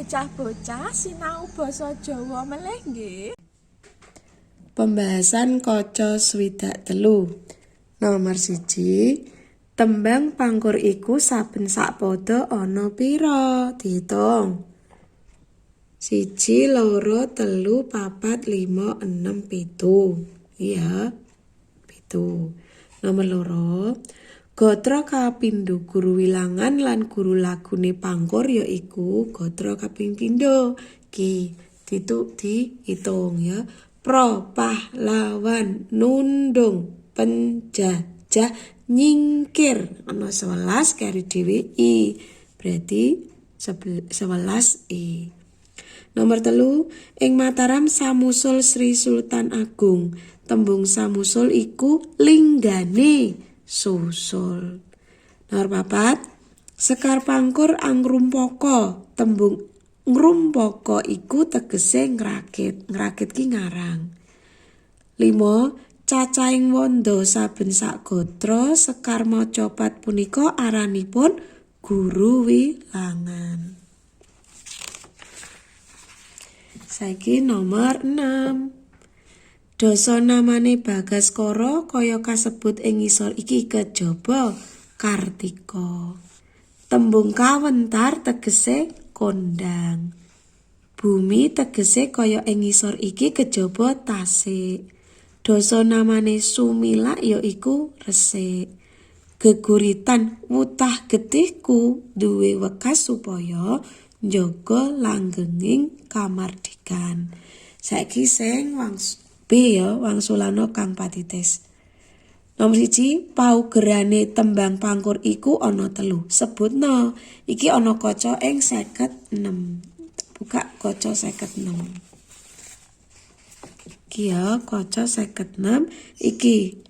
Bocah-bocah sinau basa Jawa melih nggih. Pembahasan kaca 63. Nomor 1, tembang pangkur iku saben sakpada ana pira? Diitung. 1, 2, 3, 4, 5, 6, 7. Iya, 7. Nomor 2, gatra kapindho guru wilangan lan guru lagune pangkur ya iku gatra kaping pindho. Ki diitung ya. Pro pahlawan nundung penjajah nyingkir ana 11 keri dhewe i. Berarti 11 i. Nomor 3, ing Mataram samusul Sri Sultan Agung. Tembung samusul iku linggane susul. Nomor 4, Sekar Pangkur angrumpaka. Tembung ngrumpaka iku tegese ngrakit. Ngrakit ki ngarang. 5, cacahing wanda saben sak gatra sekar macapat punika aranipun guru wilangan. Saiki nomor 6. Dasanamane Bagaskara kaya kasebut ing ngisor iki kejaba Kartika. Tembung kawentar tegese kondang. Bumi tegese kaya ing ngisor iki kejaba tasik. Dasanamane Sumilak ya iku resik. Geguritan wutah getihku duwe wekas supaya njaga langgenging kamardikan. Saiki sing B ya, wangsulana kang patitis. Nomor 1, paugerane tembang pangkur iku ana 3. Sebutna. Iki ana kaca ing 56. Buka kaca 56. Iki ya kaca 56 iki.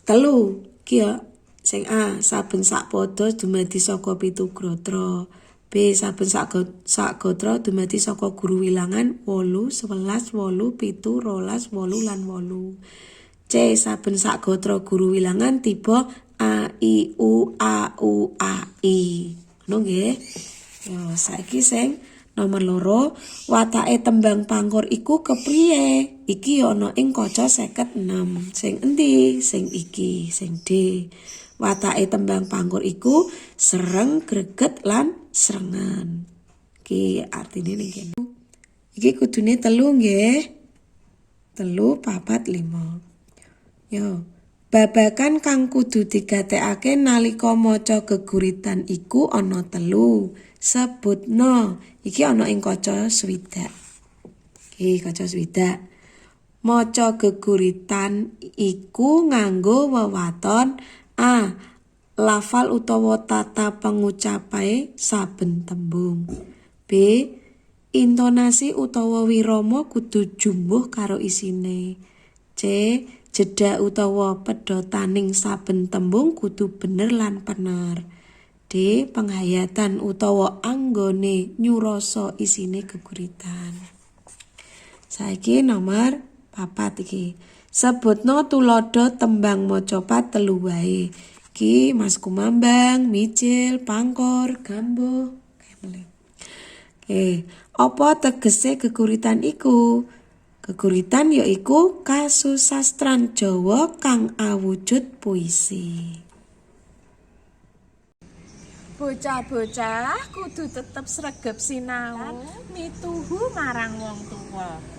3 iki ya sing A, saben sak pada dumadi saka 7 gatra. B, saben sak gatra dumadi saka guru wilangan 8, 11, 8, 7, 12, 8 lan 8. C, saben sak gatra guru wilangan tiba A I U A U A I. Ngono nggih. Yo saiki sing nomor 2, watake tembang pangkur iku kepriye? Iki ana ing kaca 56. Sing endi? Sing iki, sing D. Watake tembang pangkur iku sereng, greget lan srengen. Iki artine ning kene. Iki kudune 3 nggih. 3, 4, 5. Yo, babagan kang kudu digatekake nalika maca geguritan iku ana 3. Sebutna. Iki ana ing kaca 60. Iki kaca 60. Maca geguritan iku nganggo wewaton A. Lafal utawa tata pengucapae saben tembung. B. Intonasi utawa wirama kudu jumbuh karo isine. C. Jeda utawa pedhotaning saben tembung kudu bener lan pener. D. Penghayatan utawa anggone nyurasa isine geguritan. Saiki nomor 4 iki. Sebutna tuladha tembang macapat 3 wae. Iki Mas Kumambang, Mijil, Pangkur, Gambuh. Oke, apa tegese geguritan iku? Geguritan ya iku kasusastran Jawa kang awujud puisi. Bocah-bocah kudu tetep sregep sinau, mituhu marang wong tuwa.